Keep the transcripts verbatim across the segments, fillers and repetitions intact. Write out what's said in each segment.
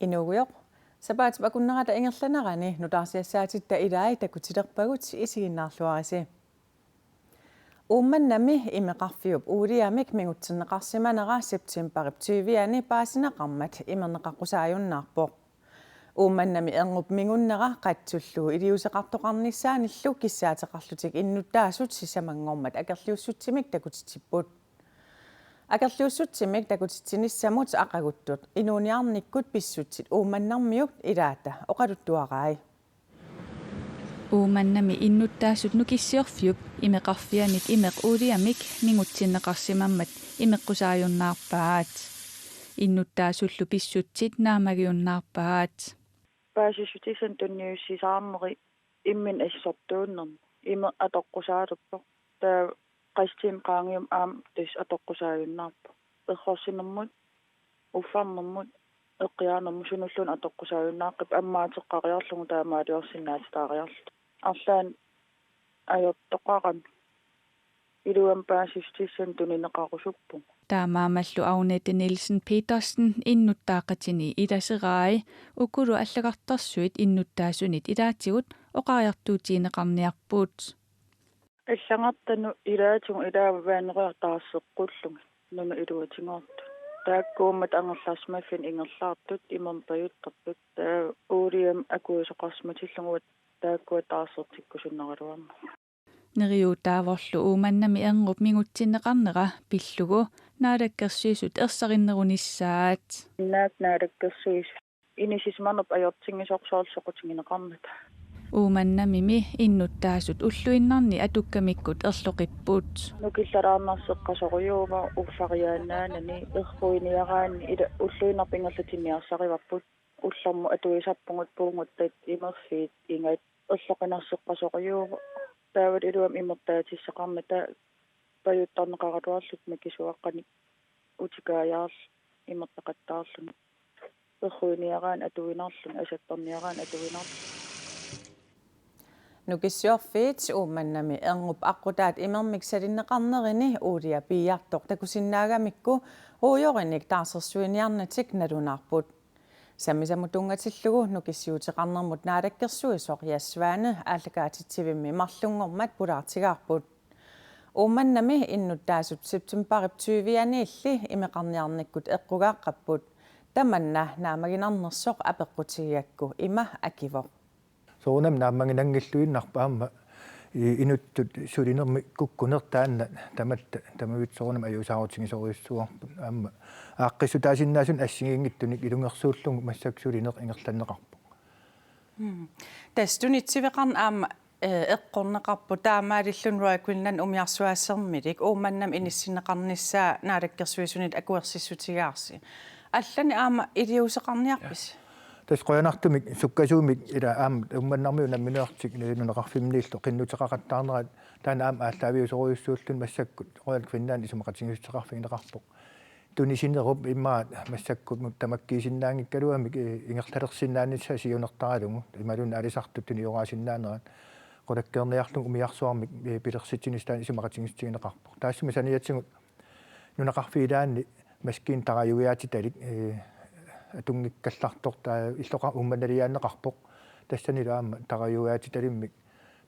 Inuugujoq, sapaatip akunnerata ingerlanerani nutaarsiassaatitta ilai takutilerpagut, isiginnaarluarisi. Uummannami imeqarfiup uuliamik mingutsinneqarsimanera septembarip tyviani paasineqarmat imerneqaqqusaajunnaarpoq. Uummannami erngup mingunnera qatsullugu iliuuseqartoqarnissaanillu kissaateqarlutik innuttaasut sisamanngormat akerliussutsimik takutitsipput. Akerliussutsimik takutitsinissamut aqaguttut inuuniarnikkut pissutsit Uummannarmiut ilaata oqaluttuarai. Uummannami innuttaasut Nukissiorfiup imeqarfianik imeq uuliamik mingutsinneqarsimammat imeqqusaajunnaarpaat. Innuttaasullu pissutsit naammagiunnaarpaat. Paasissutissanik tunniussisaarneri imminut assertuunnermi imeq atoqqusaalerpoq. Taava qassit qaangiummata aamma tassa atoqqusaajunnaarpoq. Errorsinermut, uffarnermut, eqqiaanermut sunulluunniit atoqqusaajunnaarput, ammaateqqariarlugu taamaaliorsinnaatitaariarluta. Arlaannik ajortoqarami iluamik paasissutissanik tunineqarusuppugut. Taamaammallu Agnete Nielsen Petersen innuttaaqatini ilaserai ukulu allagartarsuit innuttaasunit ilaatigut oqariartuutigineqarniarput. Allagartanut ilaatigut ilaavaa vanrør taarseqqullugit nunap iluatigoortut. Taakkuummat angerlarsimaffianni ingerlaartut imermik pajuttartut. Taava uuliamik akuusoqarsimatillugu uagut taakkua taarsertikkusunnaraluarmata. Neriuutaavorlu Uummannami erngup mingutsinneqarnera pillugu Naalakkersuisut ersarinnerunissaat. Naak Naalakkersuisut inissisimanerput ajortinngisoq soorlu soqutigineqarnata. Uummannamimi innuttaasut ulluinnarni atukkamikkut erloqipput. Nukillalaarnarseqqasorujuuvoq uffariaannaanani, erruiniaraanni ila ulluinnarput ingerlatinniarsarivarput. Ullormut atuisarpugut puuguttat, imerfiit, ingat, erloqinarseqqasorujuuvoq. Taavalu iluamik imertaatissaqarnata pajuttarneqaraluarluta makisuaqqanik utikaajaarluta imertaqattaarluni. Erruiniaraanni atuinnarluni, asattorniaraanni atuinnarluni. Nukissiorfiit Uummannami erngup aqqutaata imermik salinneqarnerini uulia piiartoq takusinnaagamikku ruujorinik taarsersuiniarnatik nalunaarput. Sammisamut tunngatillugu nukissiuteqarnermut naalakkersuisoq Jess Svane aallakaatitsivimmi marlunngormat pulaartigaarput. Uummannami innuttaasut septembarip tyvianiilli imeqarniarnikkut eqqugaaqqapput. Tamanna naammaginarnersoq apeqqutigigakku ima akivoq. Soorunami naammaginanngilluinnarpoq aamma i-, inuttut sulinermik kukkuneq taanna tamatta tamaviat soorunami ajuusaarutigisorujussuuarput aamma aaqqissutaasinnaasunik assigiinngitsunik ilungersuullugu massakkut sulineq ingerlanneqarpoq. Mm. Tassa tunitsiveqarneq aamma, eh, eqqorneqarpoq taamaalilluni Royal Greenland umiarsuaasermilik Uummannami inissinneqarnissaa naalakkersuisunit akuersissutigaarsi. Allanik aamma iliuuseqarniarpisi? Tassa qujanartumik sukkasuumik ila aamma Uummannarmiut nammineerlutik nunaqarfimmiillu qinnuteqaqattaarnerat taanna aamma aallaaviusorujussuulluni massakkut Royal Greenland isumaqatigiissuteqarfigineqarpoq. Tunisinerup immaqa massakkut tamakkiisinnaanngikkaluamik, eh, ingerlalersinnaanissaa siunertaralugu imaluunniit aalisartut tunioraasinnaaneraat qulakkeerniarlugu umiarsuarmik, eh, pilersitsinissaq taanna isumaqatigiissutigineqarpoq. Taassuma saniatigut nunaqarfiit ilaanni maskiinat tarajuiaatitalik, eh, atunngikkallartoq taava illoqar-, Uummannaliaanneqarpoq. Tassanilu aamma tarajuiaatitalimmik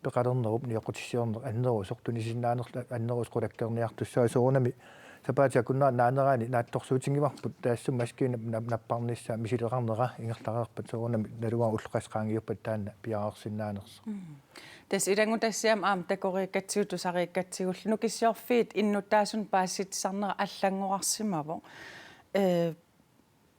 peqalernerup nioqqutissiorneq annerusoq tunisinnaanerlu annerusoq qulakkeerniartussaavoq soorunami sapaatip akunnera naanerani naatsorsuutigivarput taassuma maskiinap nap-, napparnissaa misileqarnera ingerlareerpat soorunami naluara ulloqeqqaangiuppat taanna piareersinnaanersoq. Mm. Tassa ilanngutassiami aamma takoriikkatsigu tusariikkatsigullu nukissiorfiit innuttaasunut paasisitsisarnera allanngorarsimavoq. Eh,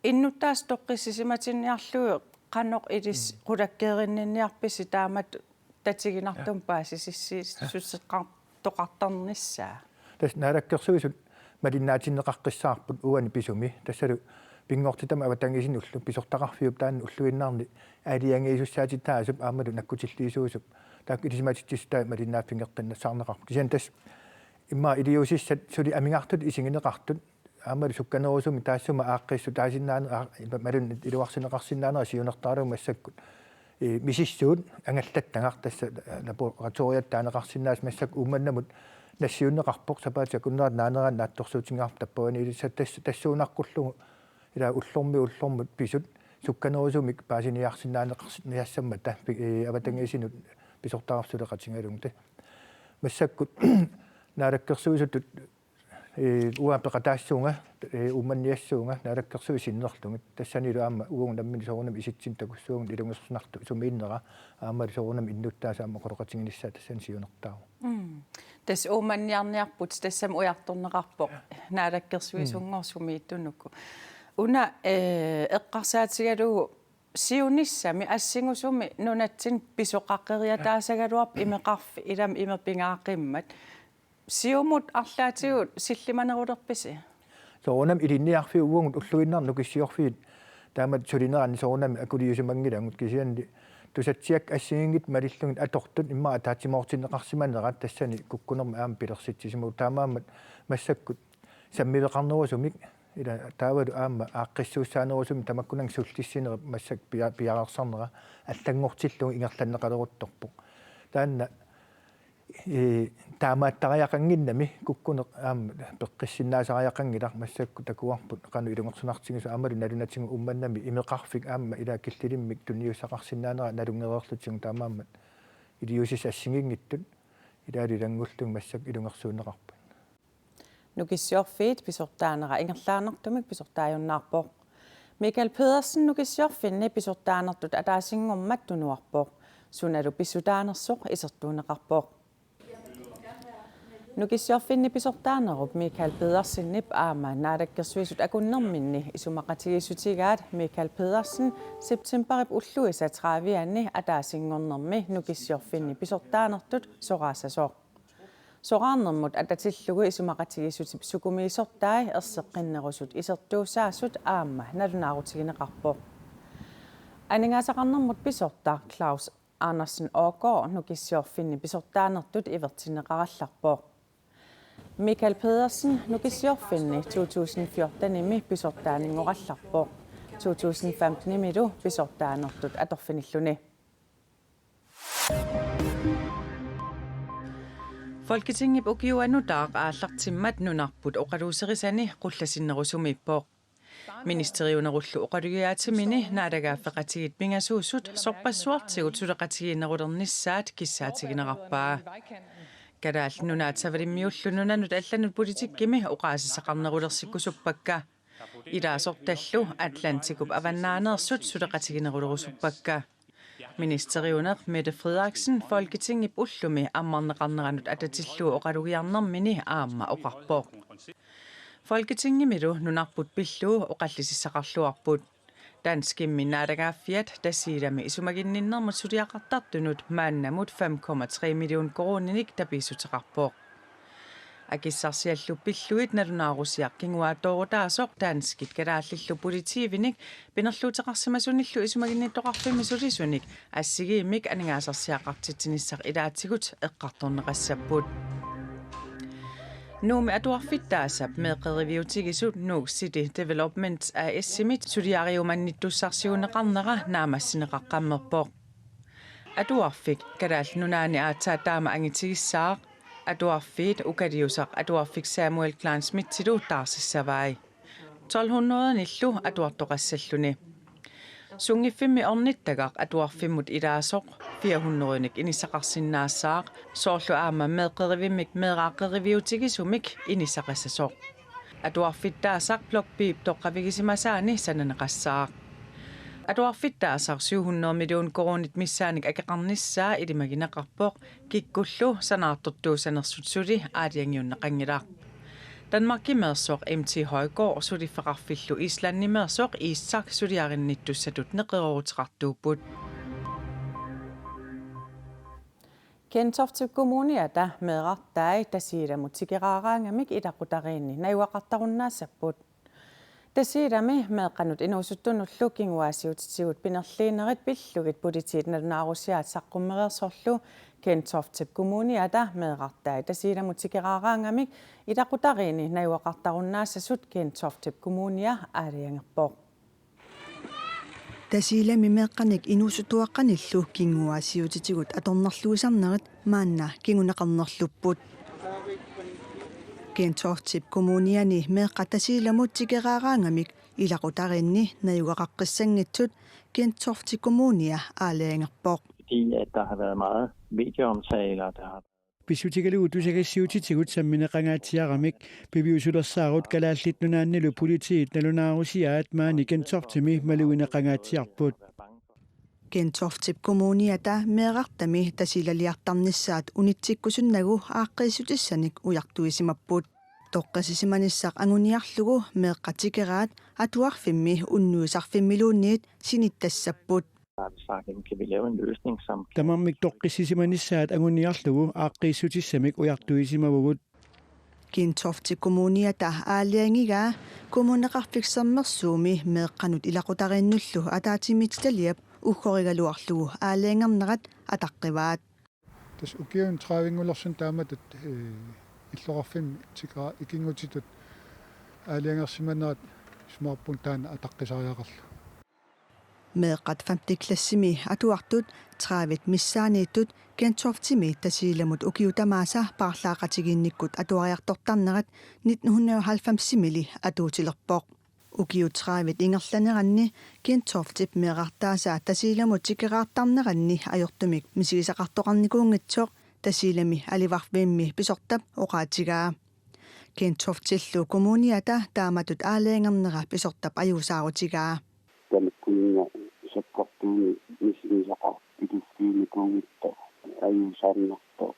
innuttaasut toqqissisimatinniarlugit qanoq ilissi Mm. qulakkeerinninniarpisi taamatut tatiginartumik Ja. paasisissuseqartoqartarnissaa? Tassa naalakkersuisut malinnaatinneqaqqissaarput uani pisumi. Tassalu pinngortitami avatangiisinullu pisortaqarfiup taanna ulluinnarni aalajangiisussaatitaasup aammalu nakkutilliisuusup taakku ilisimatitsissutai malinnaaffigeqqinnassaarneqarput. Kisianni tassa immaqa iliuusissat suli amigartutut isigineqartut aammalu sukkanerusumik taassuma aaqqissutaasinnaaneq, aa, imaluunniit iluarsineqarsinnaanera siunertaralugu massakkut, eh, misissuut angallattagaq tassa, eh, laboratoriat taaneqarsinnaasut massakkut Uummannamut Nassiunneqarpoq sapaatip akunnerata naanerani naatsorsuutigaarput tappavani, ilaa tas-, tassuunaqqullugu ilaa ullormiit ullormut pisut sukkanerusumik paasiniarsinnaaneqarsi-, niassammata pi-, ee, avatangiisinut pisortaqarfik suleqatigalugu. Massakkut Naalakkersuisutut, ee, uanga peqataassuunga, ee, Uummannarsuunga Naalakkersuisut sinnerlugit. Tassanilu aamma uagut nammineq soorunami isitsinnut takussuugut ilungersunartut sumiinnera aammalu soorunami innuttaasut aamma oqaloqatiginissaat tassani siunertaavoq. Mm. Tassa Uummannarniarput tassami ujartorneqarpoq Naalakkersuisunngooq sumiittunuku. Una, ee, eqqarsaatigalugu siunissami assingusumi nunatsinni pisoqaqeriataassagaluarpoq imeqarfik ilami imeq pingaaqimmat. Siumut arlaatigut sillimanerulerpisi? Soorunami ilinniarfiup uagut ulluinnarni Nukissiorfiit taamatut sulineranni soorunami akuliusimanngilagut, kisianni tusatsiakkat assigiinngitsut malillugit atortut immaqa ataatsimoortinneqarsimanerat tassani kukkunermik aamma pilersitsisimavoq, taamaammat massakkut sammiveqarnerusumik ilaa taavalu aamma aaqqissuussaanerusumik tamakkunannga sullissineq massakkut pia-, piareersarnera allanngortillugu ingerlanneqaleruttorpoq. Taanna, ee, taamaattariaqannginnami kukkuneq aamma peqqissinnaasariaqanngilaq, massakkut takuarput qanoq ilungersunartigisoq aammalu nalunatigut Uummannami imeqarfik aamma ilaa killilimmik tunniussaqarsinnaanera nalunngereerlutigu, taamaammat iliuusissat assigiinngitsut ilaalu ilanngullugit massakkut ilungersuunneqarput. Nukissiorfiit pisortaanera ingerlaannartumik pisortaajunnaarpoq. Michael Pedersen Nukissiorfinni pisortaanertut ataasinngormat tunuarpoq. Sunalu pissutaanersoq isertuunneqarpoq. Nukissiorfinni pisortaanerup Michael Pedersenip aamma Naalakkersuisut akunnerminni isumaqatigiissutigaat Michael Pedersen septemberip ulluisa tredivianni ataasinngornermi Nukissiorfinni pisortaanertut soraassasoq. Soraarnermut atatillugu isumaqatigiissutip sukumiisortai erseqqinnerusut isertuussaasut aamma nalunaarutigineqarpoq. Aningaasaqarnermut pisortaq Claus Andersen Aagaard Nukissiorfinni pisortaanertut ivertinneqarallarpoq. Michael Pedersen Nukissiorfinni to tusind fjortenimi pisortaanngorallarpoq. To tusind femtenimilu pisortaanertut atorfinilluni. Folketingip ukiua nutaaq aallartimmat nunarput oqaluuserisani qullasinnerusumiippoq. Ministeriunerullu oqalugiaatimini naalagaaffeqatigiit pingasuusut sorpassuartigut suleqatigiinnerulernissaat kissaatiginerarpaa. Kalaallit Nunaat Savalimmiullu nunanut allanut politikkimi oqaasissaqarnerulersikkusuppakka. Ilaasortallu Atlantikup avannaaneersut suleqatiginerulerusuppakka. Ministeriuneq Mette Frederiksen Folketingip ullumi ammarneqarneranut atatillugu oqalugiarnermini aamma oqarpoq: Folketingimilu nunarput pillugu oqallisissaqarluarput. Danskimmi naalagaaffiat Tasiilami isumaginninnermut suliaqartartunut maannamut fem komma tre million koruuninik tapiissuteqarpoq. Akissarsiallu pillugit nalunaarusiaq kinguaattoorutaasoq danskit kalaallillu politiivinik pinerluuteqarsimasunillu isumaginnittoqarfimmi sulisunik assigiimmik aningaasarsiaqartitsinissaq ilaatigut eqqartorneqassapput. Nuummi atuarfittaasap meeqqeriviutigisut Nuuk City Development A/S-imit suliariumannittussarsiuunneqarnera naammassineqaqqammerpoq. Atuarfik Kalaallit Nunaanni aatsaat taama angitigissaaq. Atuarfiit ukaliusaq atuarfik Samuel Kleinschmidtilu taarsissavai. Tolv hundredenillu atuartoqassalluni. Sunngiffimmi ornittagaq atuarfimmut ilaasoq fire hundredenik inissaqarsinnaassaaq, soorlu aamma meeqqerivimmik meeraaqqeriviutigisumik inissaqassasoq. Atuarfittaasaq Block B-p toqqavigisimasaani sananeqassaaq. Atuarfittaasaq syv hundrede million koruunit missaannik akeqarnissaa ilimagineqarpoq, kikkullu sanaartortuussanersut suli aalajangiunneqanngilaq. Danmarkimeersoq M T Højgaard suliffeqarfillu Islandimeersoq Ísak suliarinnittussatut neqerooruteqartuupput. Kentoftip Kommuniata meerartai Tasiilamut tikeraaraangamik ilaqutariinni najugaqartarunnaassapput. Tasiilami meeqqanut inuusuttunullu kinguaassiuutitigut pinerliinerit pillugit politiit nalunaarusiaat saqqummereersorlu Kentoftip Kommuniata meerartai Tasiilamut tikeraaraangamik ilaqutariinni najugaqartarunnaassasut Kentoftip Kommunia aalajangerpoq. Tasiilami meeqqanik inuusuttuaqqanillu kinguaassiuutitigut atornerluisarnerit maanna kinguneqarnerlupput. Gentofte Kommuniani meeqqat Tasiilamut tikeraaraangamik ilaqutariinni najugaqaqqissanngitsut Gentofte Kommunia aalajangerpoq. Fordi at der har været meget medieomtale, og der har Pissutigalugu tusagassiuutitigut sammineqangaatsiaramik piviusulersaarut Kalaallit Nunaannilu politiit nalunaarusiaat maani Gentoftemi malugineqangaatsiarput. Gentofte Kommuniata meerartami Tasiilaliartarnissaat unitsikkusunnagu aaqqiissutissanik ujartuisimapput. Toqqissisimanissaq anguniarlugu meeqqat tikeraat atuarfimmi unnuisarfimmiluunniit sinittassapput. Har vi sagt, jamen, kan vi lave en løsning, som Tamarmik toqqissisimanissaat anguniarlugu aaqqiissutissamik ujartuisimavugut. Gentofte Kommuniata aalajangigaa Kommuneqarfik Sermersuumi meeqqanut ilaqutariinnullu ataatsimiititaliap uggorigaluarlugu aalajangernerat ataqqivaat. Tassa ukiuni tredivingulersunni taamatut, eh, illoqarfimmi tikeraat ikinngutitut aalajangersimanerat isumaqarpunga taanna ataqqisariaqarlugu. Meeqqat femte klassimi atuartut tredivet missaanniittut Gentoftemi Tasiilamut ukiut tamaasa paarlaaqatigiinnikkut atuariartortarnerat nitten hundrede og halvfemsimili atuutilerpoq. Ukiut tredivet ingerlaneranni Gentoftep meerartaasa Tasiilamut tikeraartarneranni ajortumik misigisaqartoqarnikuunngitsoq Tasiilami Alivarfimmi pisortap oqaatigaa. Gentoftellu Kommuniata taamatut aalajangernera pisortap ajuusaarutigaa. Tamakkununnga sakkortuumik misigisaqartittuunnikuunngitsoq ajuusaarnartoq.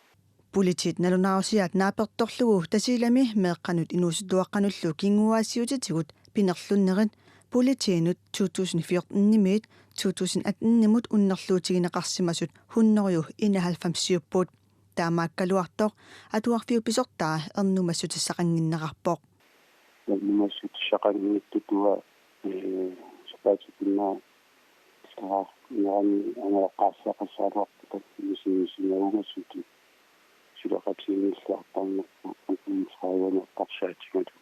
Politiit nalunaarusiaat naapertorlugu Tasiilami meeqqanut inuusuttuaqqanullu kinguaassiuutitigut pinerlunnerit politiinut to tusind fjortenimiit to tusind attenimut unnerluutigineqarsimasut hundrede enoghalvfemsiupput. Taamaakkaluartoq atuarfiup pisortaa ernumassutissaqannginnerarpoq. Ernumassutissaqannginnittut uanga, eh, sapaatip-akunnera saarnerani angajoqqaarsiaqassagaluarpara misigisimavunga suli suleqatigiinngilluartarnerput ukiut tredive angerlarsimasaatigalugu.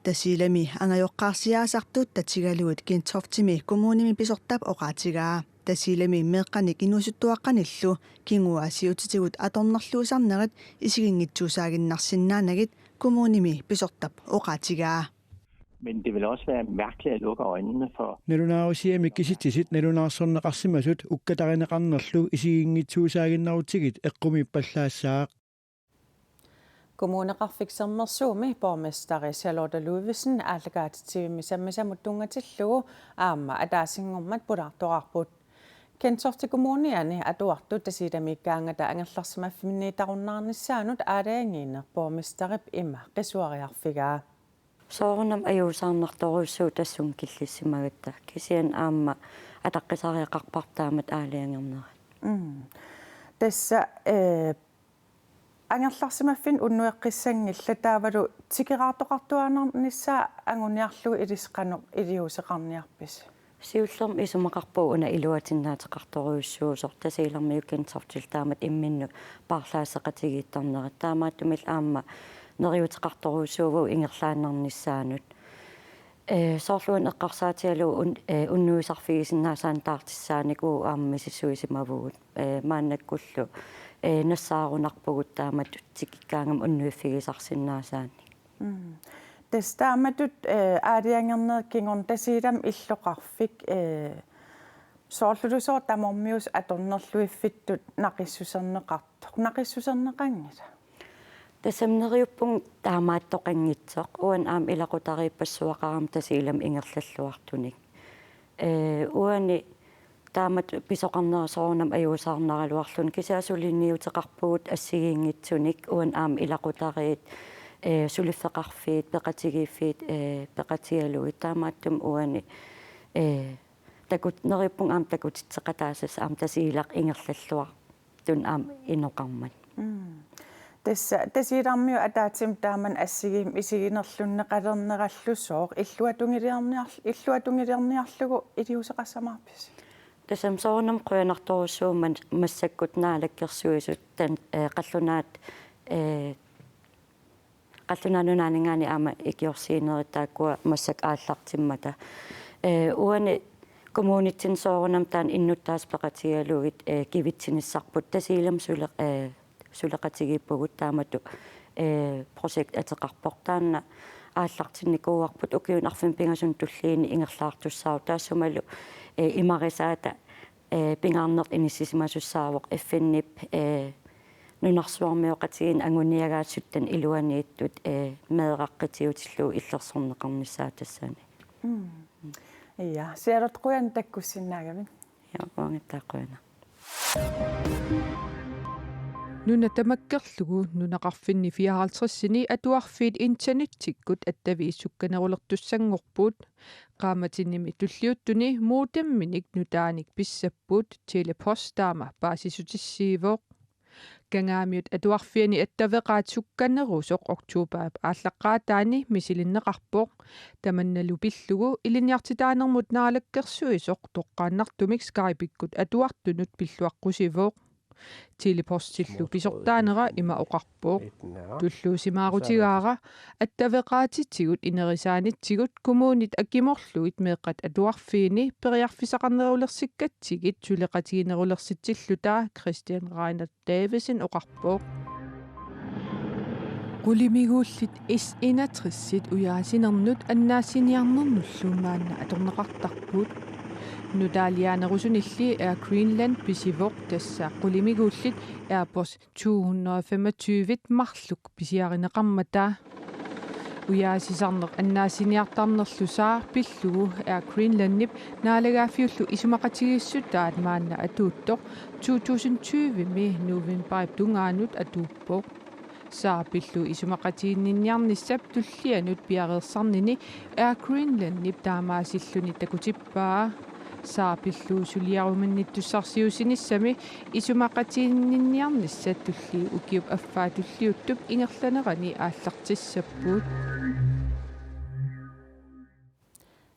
Tasiilami angajoqqaarsiaasartut tatigalugit Gentoftemi kommunimi pisortap oqaatigaa. Tasiilami meeqqanik inuusuttuaqqanillu kinguaassiuutitigut atornerluisarnerit isiginngitsuusaaginnarsinnaanagit kommunimi pisortap oqaatigaa. Men det vil også være mærkeligt at lukke øjnene for Nalunaarusiami kisitsisit nalunaarsorneqarsimasut ukkatarineqarnerlu isiginngitsuusaaginnarutsigit eqqumiippallaassaaq. Kommuneqarfik Sermersuumi borgmesteri Charlotte Ludvigsen aallakaatitsivimmi sammisamut tunngatillugu aamma ataasinngormat pulaartoraarput. Gentofte Kommuniani atuartut Tasiilamiikkaangata angerlarsimaffinniittarunnaarnissaanut aalajangiineq borgmesterip ima qisuariarfigaa. Soorunami ajuusaarnartorujussuuvoq tassunga killissimagatta. Kisianni aamma ataqqisariaqarparput taamatut aalajangernerat. Mm. Tassa, eh, angerlarsimaffinnik unnueqqissanngillat taavalu tikeraartoqartuaannarnissaa anguniarlugu ilissi qanoq iliuuseqarniarpisi? Siullermik isumaqarpunga una iluatinnaateqartorujussuusoq Tasiilarmiut Gentoftellu taamatut imminnut paarlaasseqatigiittarnerat. Taamaattumillu aamma neriuuteqartorujussuuvugut ingerlaannarnissaanut. Eh, soorlu una eqqarsaatigalugu un-, eh, unnuisarfigisinnaasaanik taartissaanik uagut aamma misissuisimavugut. Eh, maannakkullu, eh, nassaarunarpugut taamatut tikikkaangama unnuiffigisarsinnaasaanik. Mm. Tassa taamatut, eh, aalajangernerit kingorna Tasiilami illoqarfik, eh, soorlulusooq tamarmiusut atornerluiffittut naqissuserneqartoq. Naqissuserneqanngilaq? Tassami neriuppunga taamaattoqanngitsoq. Uani aamma ilaqutariippassuaqarama Tasiilami ingerlalluartunik. Eh, uani taamatut pisoqarnera soorunami ajuusaarnaraluarluni kisianni suliniuteqarpugut assigiinngitsunik uani aamma ilaqutariit, eh, suliffeqarfiit, peqatigiiffiit, eh, peqatigalugit taamaattumik uani, eh, takut-, neriuppunga aamma takutitseqataassasoq aamma Tasiilaq ingerlalluar- tun aamma inoqarmat. Mm. Tassa Tasiilarmiut ataatsimut taamani assigiimmik isiginerlunneqalernerallusooq illuatungiliorniar-, illuatungiliorniarlugu iliuuseqassamaarpisi? Tassami soorunami qujanartorujussuuvoq massakkut Naalakkersuisut tan-, eh, qallunaat, eh, Qallunaat Nunaanninngaanniit aamma ikiorsiinerit taakkua massakkut aallartimmata. Eh, uani kommunitsinni soorunami taanna innuttaasut peqatigalugit, eh, kivitsinissarput Tasiilami sule-, eh, suleqatigiippugut taamatut, Ee, projekt ateqarpoq, taanna aallartinnikuuarput ukiuni arfineq-pingasunut tulliini ingerlaartussaavoq, taassumalu, ee, imarisaata, ee, pingaarnertut inissisimasussaavoq F N-ip, ee, nunarsuarmioqatigiinni anguniagaat sytten iluaniittut, ee, meeraq qitiutillugu illersorneqarnissaa tassani. Mm. Ja, Charlotte, qujanaq takkussinnaagamik. Ja, uangattaaq qujanaq. Nuna tamakkerlugu nunaqarfinni fireoghalvtredsini atuarfiit internettikkut attaviit sukkanerulertussanngorput. Qaammatini tulliuttuni modeminik nutaanik pissapput Tele-Post, taama paasissutissiivoq. Kangaamiut atuarfiani attaveqaat sukkanerusoq oktobarip aallaqqaataani misilinneqarpoq. Tamannalu pillugu Ilinniartitaanermut Naalakkersuisoq toqqaannartumik Skype-ikkut atuartunut pilluaqqusivoq. Tele-Postillu pisortaanera ima oqarpoq: Tulluusimaarutigaara attaveqaatitigut inerisaanitsigut kommunit akimorlugit meeqqat atuarfiini periarfissaqarnerulersikkatsigit suleqatigiinnerulersitsilluta, Christian Reinert Davidsen oqarpoq. Qulimiguullit S enogtresit ujaasinernut annaassiniarnernullu maanna atorneqartarput. Nutaaliaanerusunilli Air Greenland pisivoq, tassa qulimiguullit Airbus to hundrede og femogtyve marluk pisiarineqarmata. Ujaasisarneq annaassiniartarnerlu SAR pillugu Air Greenlandip naalagaaffiullu isumaqatigiissutaat maanna atuuttoq to tusind tyve-mi novembarip tungaanut atuuppoq. SAR pillugu isumaqatiginninniarnissap tullianut piareersarnini Air Greenlandip taamaasilluni takutippaa. SAR pillugu suliarumannittussarsiuussinissami isumaqatiginninniarnissat tulliit ukiup affaa tulliuttup ingerlanerani aallartissapput.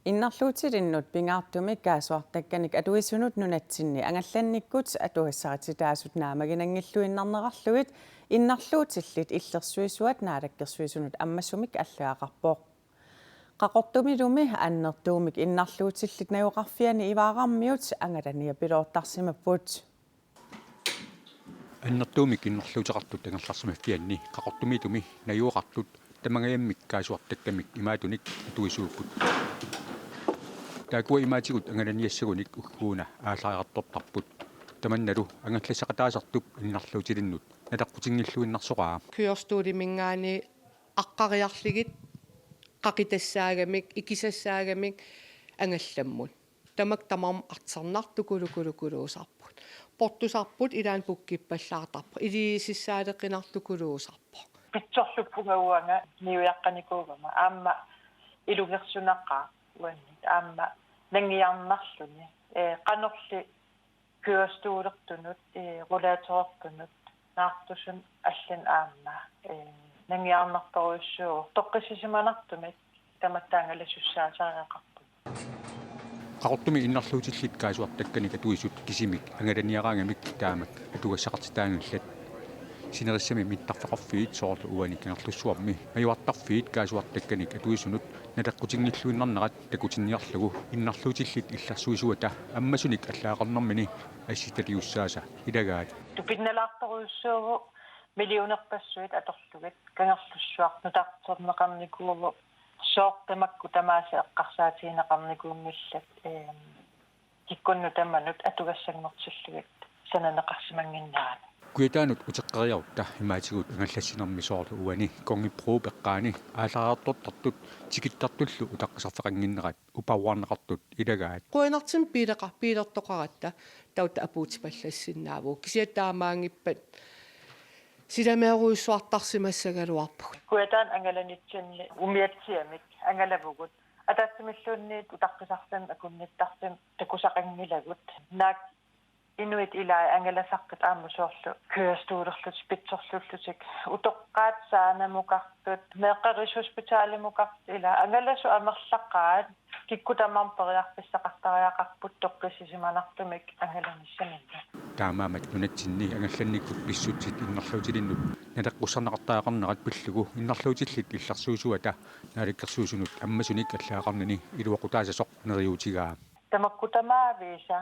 Innarluutilinnut pingaartumik kaassuartakkanik atuisunut nunatsinni angallannikkut atugassarititaasut naammaginanngilluinnarnerarlugit innarluutillit illersuisuat Naalakkersuisunut ammasumik allagaqarpoq. Qaqortumilumi annertuumik innarluutillit najugaqarfianni Ivaararmiut angalaniapiloortarsimapput. Annertuumik innarluuteqartut angerlarsimaffianni Qaqortumiitumi najugaqartut tamangajammik kaassuartakkamik imaatunik atuisuupput. Taakkua imaatigut angalaniassagunik ugguuna aallariartortarput. Tamannalu angallassaqataasartup innarluutilinnut naleqqutinngilluinnarsoraa. Kørestoliminngaanniit aqqariarlugit qaqitassaagamik, ikisassaagamik angallammut. Tamakku tamarmik artornartukuluukuluusarput. Portusarput ilaanni pukkippallaartarpoq. Iliisissaaleqinartukuluusarpoq. Pitsorluppunga uanga niujaqqanikuugama. Aamma ilungersunaqaaq uannik. Aamma nangiarnarluni. Ee, qanorli kørestolertunut, ee, rollatorertunut, naartusunut allanut aamma, ee, nangiarnartorujussuuvoq. Toqqissisimanartumik tamatta angalasussaasariaqarpugut. Qaqortumi innarluutillit kaassuartakkanik atuisut kisimik angalaniaraangamik taamak atugassaqartitaanngillat. Sinerissami mittarfeqarfiit soorlu uani Kangerlussuarmi majuartarfiit kaassuartakkanik atuisunut naleqqutinngilluinnarnerat takutinniarlugu innarluutillit illersuisuata ammasunik allagaqarnermini assitaliussaasa ilagaat. Tupinnalaartorujussuuvoq millionerpassuit atorlugit. Kangerlussuaq nutarterneqarnikuuvoq, sooq tamakku tamaasa eqqarsaatigineqarnikuunngillat, eem, kikkunnut tamanut atugassanngortillugit sananeqarsimannginnerani. Kujataanut uteqqeriarutta imaatigut angallassinermi soorlu uani Kongebro eqqaani aallariartortartut tikittartullu utaqqisarfeqannginnerat uparuarneqartut ilagaat. Qujanartumik biileqa-, biilertoqaratta taamatut apuutipallassinnaavoq. Kisianni taamaanngippat silameerujussuartarsimassagaluarpugut. Kujataani angalanitsinni umiatsiamik angalavugut. Ataatsimilluunniit utaqqisarfimmi akunnittarfimmi takusaqanngilagut. Naak inuit ilaat angalasartut aamma soorlu kørestolerlutik, pitsorluullutik, utoqqaat saanamukartut, meeqqat Rigshospitalimukartut, ilaat angalasut amerlaqaat, kikkut tamarmik periarfissaqartariaqarput toqqissisimanartumik angalanissaminnut. Taamaammat nunatsinni angallannikkut pissutsit innarluutilinnut naleqqussarneqartariaqarnerat pillugu innarluutillit illersuisuata Naalakkersuisunut ammasunik allagaqarnini iluaqutaassasoq neriuutigaa. Tamakku tamaviisa,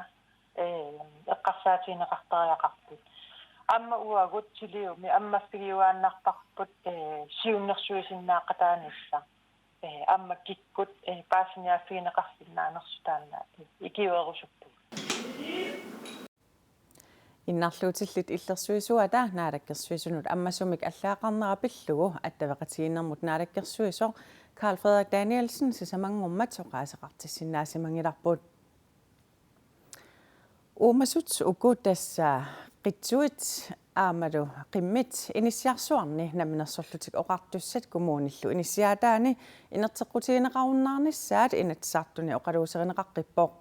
ee, eqqarsaatigineqartariaqarput. Aamma uagut Tuluumi ammaffigiuaannarparput, ee, siunnersuisinnaaqataanissaq. Ee, aamma kikkut, ee, paasiniaaffigineqarsinnaanersut taanna, ee, ikiuerusuppugut. Innarluutillit illersuisuata Naalakkersuisunut ammasumik allaaqarnera pillugu attaveqatigiinnermut naalakkersuisoq Karl Frederik Danielsen sisamanngormat oqaaseqartissinnaasimangilarput. Uumasut uku tassa qitsuit aammalu qimmit inissiarsuarni Namminersorlutik Oqartussat kommunillu inissiaataani inerteqqutigineqarunnaarnissaat Inatsisartuni oqaluuserineqaqqippoq.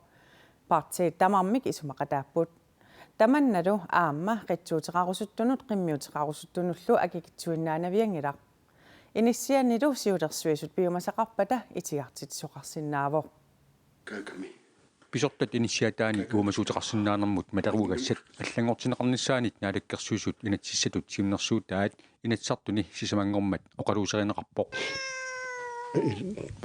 Partiit tamarmik isumaqataapput. Tamannalu aamma qitsuuteqarusuttunut qimmiuteqarusuttunullu akikitsuinnaanavianngilaq. Inissianilu siulersuisut piumasaqarpata itigartitsisoqarsinnaavoq. Kaakami. Pisortat inissiaataani uumasuuteqarsinnaanermut maleruagassat allanngortinneqarnissaanit Naalakkersuisut inatsisissatut siunnersuutaat Inatsisartuni sisamanngormat oqaluuserineqarpoq.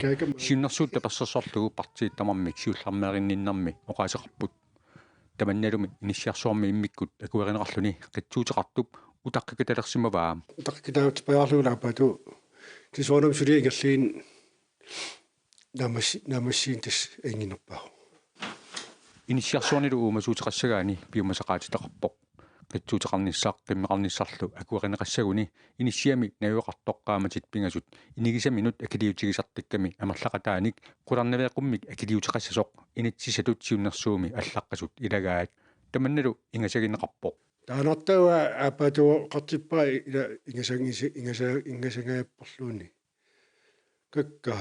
Kaakami. Siunnersuut tapersersorlugu partiit tamarmik siullermeerinninnermi oqaaseqarput. Tamannalumi inissiarsuarmi immikkut akuerineqarluni qitsuuteqartup utaqqikatalersimavaa. Utaqqikataatsipajaarlugu laappaatu tisoonam suli ingerliin naamassi-, naamassiin tassa inginerpaa. Inissiarsuarnilu uumasuuteqassagaanni piumasaqaatitaqarpoq. Qitsuuteqarnissaq qimmeqarnissarlu akuerineqassaguni inissiami najugaqartoq qaammatit pingasut inigisaminut akiliutigisartakkami amerlaqataanik qularnaveeqqummik akiliuteqassasoq inatsisissatut siunnersuummi allaqqasut ilagaat. Tamannalu ingasagineqarpoq. Taanartaa aappaatuuqartippaa ila ingasangisi-, ingasa-, ingasangajapporluunniit. Kakka.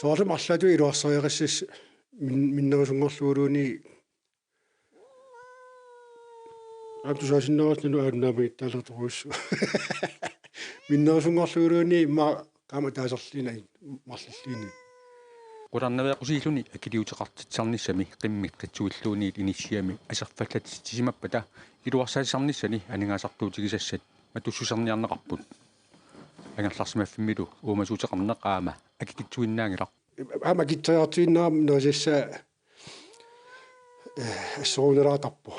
Soorlu marluk iluarsariaqassasut min-, minnerusunngorluguluunniit aamma tusaasinnaagaluarluni aamma naammagittaalertorujussuuvoq. Minnerusunngorluguluunniit immaqa qaammat ataaserluunniit marlulluunniit. Qularnaveeqqusiilluni akiliuteqartitsisarnissami qimmit qitsuilluunniit inissiami aserfallatitsisimappata iluarsaatissarnissani aningaasartuutigisassat matussuserniarneqarput. Angerlarsimaffimmilu uumasuuteqarneq aamma akikitsuinnaanngilaq. Aamma akitsoriartuinnarami nerisassaa, ee, assorujussuartarpoq.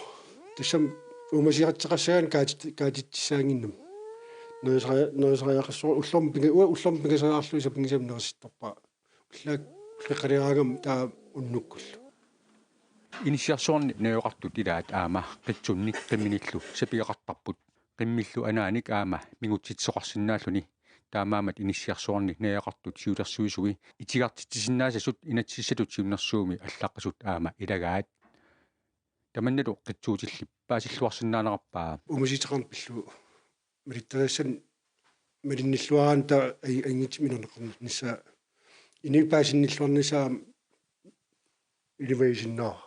Tassami uumasuuteqassagaanni kaatit-, kaatitsissaannginnami. Nerisari-, nerisariaqassaaq ullormi pinga-, uanga ullormi pingasoriarlunga sapinngisamik nerisittarpara. Ullaaq, ullaqaliaraangama taava unnukkullu. Inissiarsuarni najugaqartut ilaat aamma qitsunnik qimminillu sapigaqartarput. Qimmillu anaanik aamma mingutsitsisoqarsinnaalluni. Taamaammat inissiarsuarni najugaqartut siulersuisui itigartitsisinnaassasut inatsisissatut siunnersuummi allaqqasut aamma ilagaat. Tamannalu qitsuutillip paasilluarsinnaanerarpaa. Uumasuuteqarneq pillugu. Malittarisassat malinnilluaraanni taava ai-, anngitsuminerneqarnissaa. Inuit paasinnilluarnissaat ilimagisinnaavara.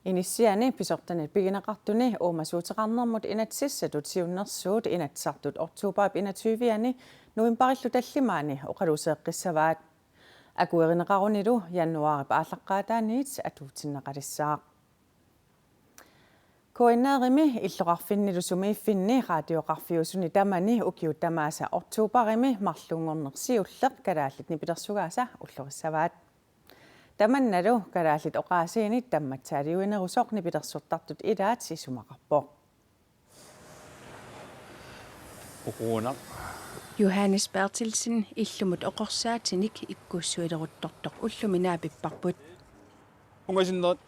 Inissiani pisortanit pigineqartuni uumasuuteqarnermut inatsisissatut siunnersuut Inatsisartut oktobarip enogtyve-ani novembarillu tallimaani oqaluuseeqqissavaat. Akuerineqarunilu januaarip aallaqqaataaniit atuutsinneqalissaaq. K N R-imi illoqarfinnilu sumiiffinni radioqarfiusuni tamani ukiut tamaasa oktobarimi marlunngorneq siulleq Kalaallit Nipilersugaasa ullorissavaat. Tamannalu kalaallit oqaasiinit tammatsaaliuinerusoq nipilersortartut ilaat isumaqarpoq. Uquunaq. Johannes Berthelsen illumut oqorsaatinik ikkussuileruttortoq ullumi naapipparput. Ungasinnerit.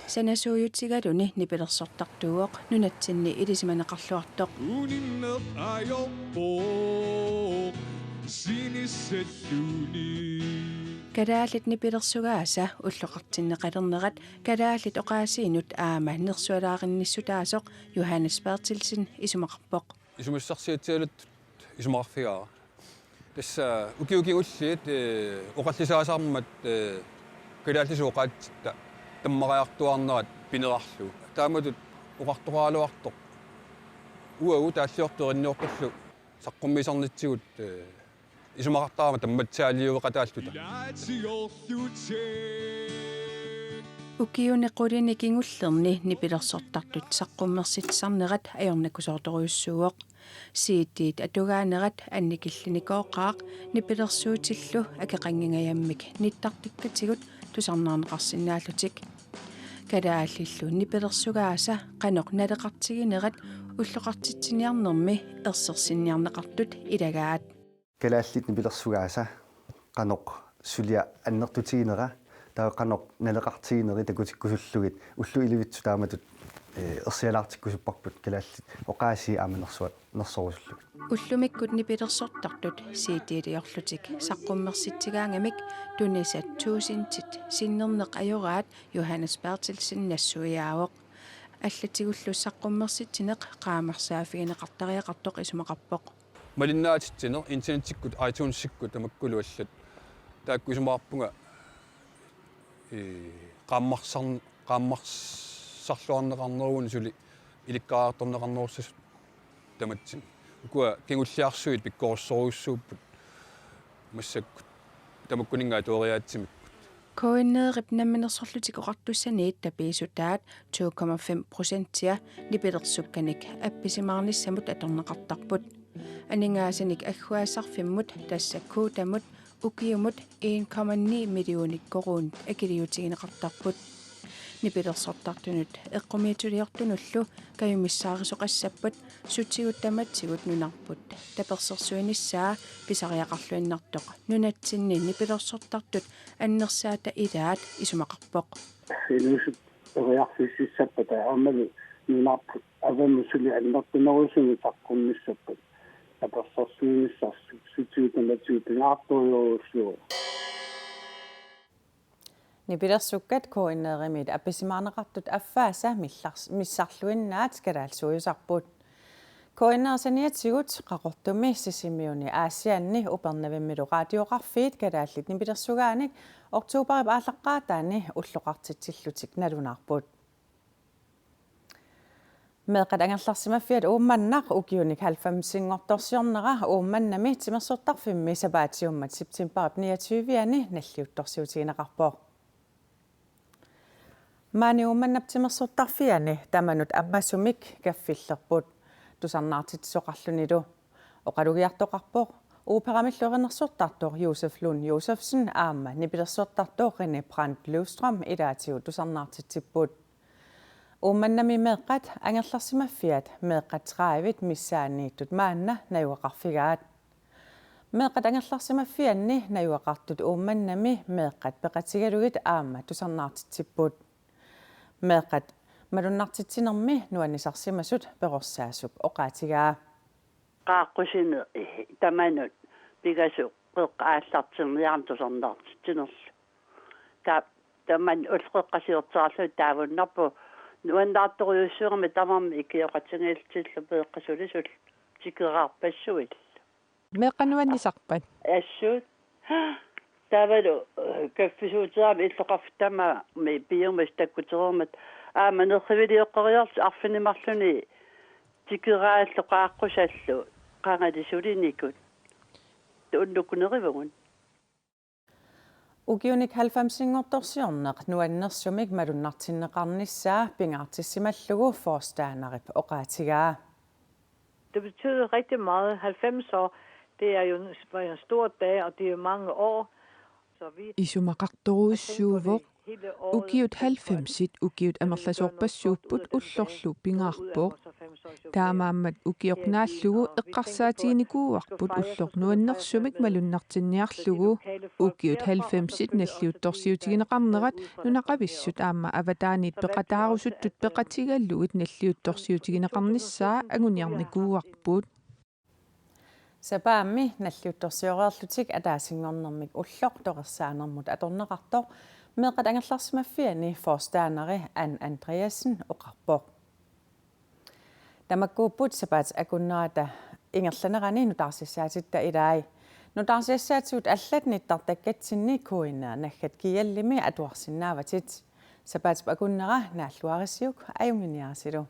Sanasuujutigaluni nipilersortartuuvoq nunatsinni ilisimaneqarluartoq. Uninneq ajorpoq sinissalluni. Kalaallit Nipilersugaasa ulloqartinneqalernerat kalaallit oqaasiinut aamma nersualaarinnissutaasoq Johannes Berthelsen isumaqarpoq. Isumassarsiatsialuttut isumaqarfigaara. Tassa ukiut kingulliit, ee, oqallisaasarmat, ee, kalaallisut oqaatsitta tammariartuaarnerat pinerarlugu. Taamatut oqartoqaraluartoq uagut taalliortut erinniortullu saqqummiisarnitsigut, ee, isumaqartarama tammatsaaliueqataalluta. Ukiuni qulini kingullerni nipilersortartut saqqummersitsisarnerat ajornakusoortorujussuuvoq. C D-t atugaanerat annikillinikooqaaq nipilersuutillu akeqanngingajammik nittartakkatigut tusarnaarneqarsinnaallutik. Kalaallillu nipilersugaasa qanoq naleqartiginerat ulloqartitsiniarnermi ersersinniarneqartut ilagaat. Kalaallit nipilersugaasa qanoq suliaq annertutiginera, taava qanoq naleqartigineri takutikkusullugit ullut ilivitsut taamatut, eh, ersialaartikkusupparput kalaallit oqaasii aamma nersuat nersorusullugit. Ullumikkut nipilersortartut C D-liorlutik saqqummersitsigaangamik tunisat tuusintit sinnerneq ajoraat Johannes Berthelsen nassuiaavoq. Allatigullu saqqummersitsineq qaammarsaaffigineqartariaqartoq isumaqarpoq. Malinnaatitsineq internettikkut, iTunesikkut tamakkulu allat. Taakku isumaqarpunga, ee, qaammarsar-, qaammarsarluarneqarnerugunik suli ilikkariartorneqarnerussasut tamatsinnut. Ukua kingulliarsuit pikkorissorujussuupput massakkut tamakkuninnga atueriaatsimikkut. K N R-ip Namminersorlutik Oqartussaniit tapiissutaat to komma fem procentia nipilersukkanik appisimaarnissamut atorneqartarput. Aningaasanik agguaassarfimmut, tassa KODA-mut, ukiumut en komma ni millionit koruunit akiliutigineqartarput. Nipilersortartunut eqqumiitsuliortunullu kajumissaarisoqassappat sutigut tamatsigut nunarput tapersersuinissaa pisariaqarluinnartoq nunatsinni nipilersortartut annersaata ilaat isumaqarpoq. Inuusuttut periarfississappata aammalu nunarput avammut suli annertunerusumik saqqummissappata tapersersuinissarsi sutigut tamatsigut pingaartorujussuuvoq. Nipilersukkat K N R-imiit appisimaarneqartut affaasa millars-, missarluinnaat kalaallisuujusarput. K N R-p saniatigut Qaqortumi, Sisimiuni, Aasianni Upernavimmilu raadioqarfiit kalaallit nipilersugaanik oktobarip aallaqqaataani ulloqartitsillutik nalunaarput. Meeqqat angerlarsimaffiat Uummannaq ukiunik halvfemsinngortorsiornera Uummannami timersortarfimmi sapaatiummat septembarip niogtyve-ani nalliuttorsiutigineqarpoq. Maani Uummannap timersortarfiani tamanut ammasumik kaffillerput. Tusarnaartitsisoqarlunilu oqalugiartoqarpoq operamillu erinarsortartoq Josef Lund Josefsen aamma nipilersortartoq René Brandt Løvstrøm ilaatigut tusarnaartitsipput. Uummannami meeqqat angerlarsimaffiat meeqqat tredive missaanniittut maanna najugaqarfigaat. Meeqqat angerlarsimaffianni najugaqartut Uummannami meeqqat peqatigalugit aamma tusarnaartitsipput. Meeqqat malunnartitsinermi nuannisarsimasut Perorsaasup oqaatigaa. Qaaqqusineq tamanut pingasut qeqqa aallartinniarneq tusarnaartitsinerlu. Ta-, tamanna ullut qeqqat siorteraarlugit taavunnarpoq nuannaartorujussuugami tamarmik ikioqatigiillutillu meeqqat sulisullu tikeraarpassuillu. Meeqqat nuannisarpat? Assut. Taavalu, eh, kaffisuuteramik illoqarfik tamarmik piumasut takkutereermata aamma nerrivilioqqeriarlutik arfineq-marlunnik tikeraallu qaaqqusallu qangali sulinikut. Unnukkut nerivugut. Ukiunik halvfemsinngortorsiorneq nuannersumik malunnartinneqarnissaa pingaartissimallugu forstanderip oqaatigaa. Det betyder rigtig meget. Halvfems år, det er jo en, var jo en stor dag, og det er jo mange år. Så vi Isumaqartorujussuuvoq. Ukiut halvfemsit ukiut amerlasoorpassuupput ullorlu pingaarpoq. Taamaammat ukioq naallugu eqqarsaatiginikuuarput ulloq nuannersumik malunnartinniarlugu. Ukiut halvfemsit nalliuttorsiutigineqarnerat nunaqavissut aamma avataaniit peqataarusuttut peqatigalugit nalliuttorsiutigineqarnissaa anguniarnikuuarput. Sapaammi nalliuttorsioreerlutik ataasinngornermik ulloq torersaanermut atorneqartoq meeqqat angerlarsimaffianni forstanderi Ann Andreasen oqarpoq. Tamakkuupput sapaatip akunnerata ingerlanerani nutaarsiassaatitta ilai. Nutaarsiassaatigut allat nittartakkatsinni K N R naggat G L-imi atuarsinnaavatit. Sapaatip akunnera naalluarisiuk ajunnginiarisilu.